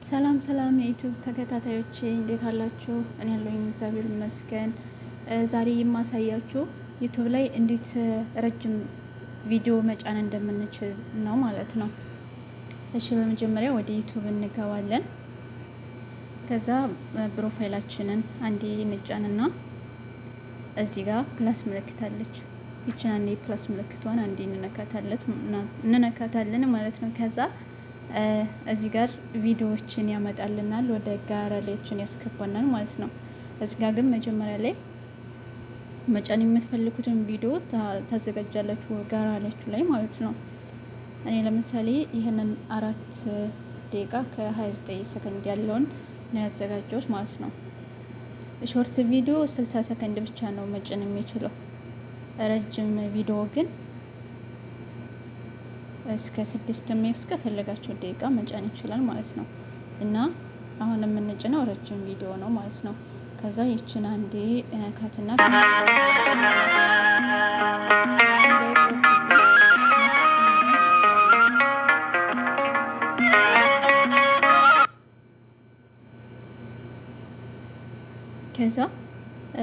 ሰላም ሰላም የ YouTube ተከታታዮቼ፣ እንዴት አላችሁ? እኔ ያለሁኝ እግዚአብሔር ይመስገን። ዛሬ የማሳያችሁ YouTube ላይ እንዴት ረጅም ቪዲዮ መጫን እንደምንችል ነው ማለት ነው። እሺ፣ በመጀመሪያ ወደ YouTube እንገባለን። ከዛ profile ኣችንን አንዴ እንጫንና እዚህ ጋር plus ምልክት አለች። ይችን አንዴ plus ምልክቷን አንዴ እንነካታለን ማለት ነው። ከዛ እዚህ ጋር ቪዲዮዎችን ያመጣልናል፣ ወደ ጋራሪያችን ያስገባናል ማለት ነው። እዚህ ጋር ግን መጀመሪያ ላይ መጫን የምትፈልጉትን ቪዲዮ ታዘጋጃላችሁ ጋራሪያችሁ ላይ ማለት ነው። እኔ ለምሳሌ ይህንን 4 ደቂቃ ከ29 ሰከንድ ያለውን ነው ያዘጋጀሁት ማለት ነው። Short ቪዲዮ 60 ሰከንድ ብቻ ነው መጫን የሚችለው። ረጅም ቪዲዮ ግን እስከ 6 እስከ ፈለጋቸው ደቂቃ መጫን ይችላል ማለት ነው። እና አሁን የምንጭነው ረጅም ቪዲዮ ነው ማለት ነው። ከዛ ይችን አንዴ እነካትና ከዛ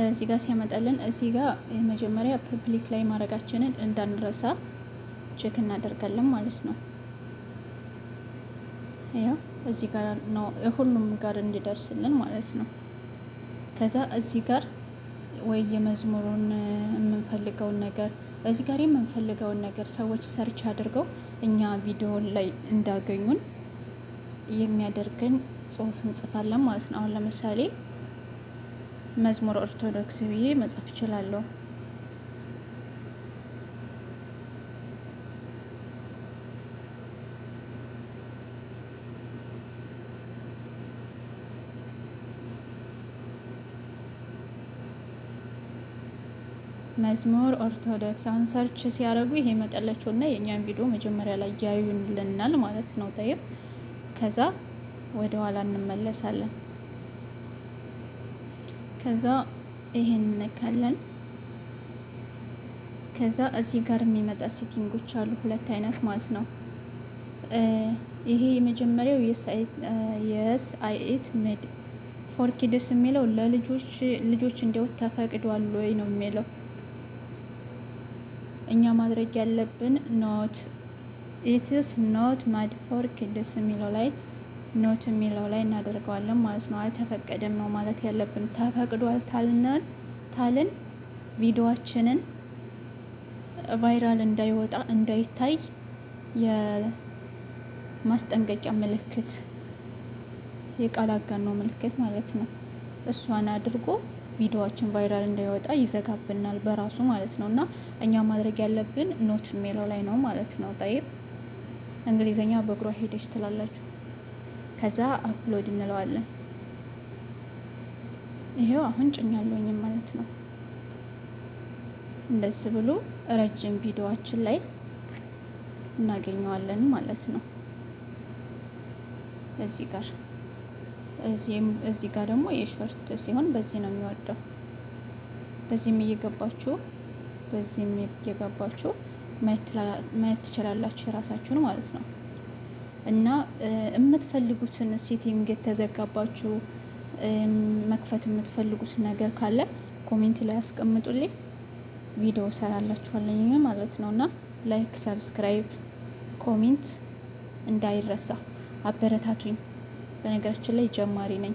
እዚህ ጋር ሲያመጣልን እዚህ ጋር የመጀመሪያ public ላይ ማድረጋችንን እንዳንረሳ check እናደርጋለን ማለት ነው። ያው እዚህ ጋር ነው ሁሉም ጋር እንዲደርስልን ማለት ነው። ከዛ እዚህ ጋር ወይ የመዝሙሩን የምንፈልገውን ነገር፣ እዚህ ጋር የምንፈልገውን ነገር ሰዎች search አድርገው እኛ ቪዲዮ ላይ እንዳገኙን የሚያደርግን ጽሁፍ እንጽፋለን ማለት ነው። አሁን ለምሳሌ መዝሙር ኦርቶዶክስ ብዬ መጻፍ እችላለሁ። መዝሙር ኦርቶዶክስ አሁን search ሲያደርጉ ይሄ ይመጣላቸውና የእኛን ቪዲዮ መጀመሪያ ላይ ያዩልናል ማለት ነው። طيب፣ ከዛ ወደ ኋላ እንመለሳለን። ከዛ ይሄን እንነካለን። ከዛ እዚህ ጋር የሚመጣ setting ኦች አሉ፣ ሁለት አይነት ማለት ነው። ይሄ የመጀመሪያው "Yes, it's made for kids" የሚለው ለልጆች፣ ልጆች እንዲያዩት ተፈቅዷል ወይ ነው የሚለው። እኛ ማድረግ ያለብን "Not, it's not made for kids" የሚለው ላይ፣ not የሚለው ላይ እናደርገዋለን ማለት ነው። አልተፈቀደም ነው ማለት ያለብን። ተፈቅዷል ታልን ቪዲዮአችንን viral እንዳይወጣ፣ እንዳይታይ የማስጠንቀቂያ ምልክት፣ የቃል አጋኖ ምልክት ማለት ነው። እሷን አድርጎ ቪዲዮአችን viral እንዳይወጣ ይዘጋብናል በራሱ ማለት ነው። እና እኛ ማድረግ ያለብን not የሚለው ላይ ነው ማለት ነው። طيب፣ እንግሊዘኛ በእግሯ ሄደች ትላላችሁ። ከዛ upload እንለዋለን። ይሄው አሁን ጭኛለሁኝ ማለት ነው። እንደዚህ ብሎ ረጅም ቪዲዮአችን ላይ እናገኘዋለን ማለት ነው። እዚህ ጋር፣ እዚህ ጋር ደግሞ የ short ሲሆን በዚህ ነው የሚወርደው። በዚህም እየገባችሁ ማየት ትችላላችሁ የራሳችሁን ማለት ነው። እና የምትፈልጉትን setting የተዘጋባችሁ፣ መክፈት የምትፈልጉት ነገር ካለ comment ላይ አስቀምጡልኝ። ቪዲዮ ሰራላችኋለኝ ማለት ነው። እና like፣ subscribe፣ comment እንዳይረሳ፣ አበረታቱኝ። በነገራችን ላይ ጀማሪ ነኝ።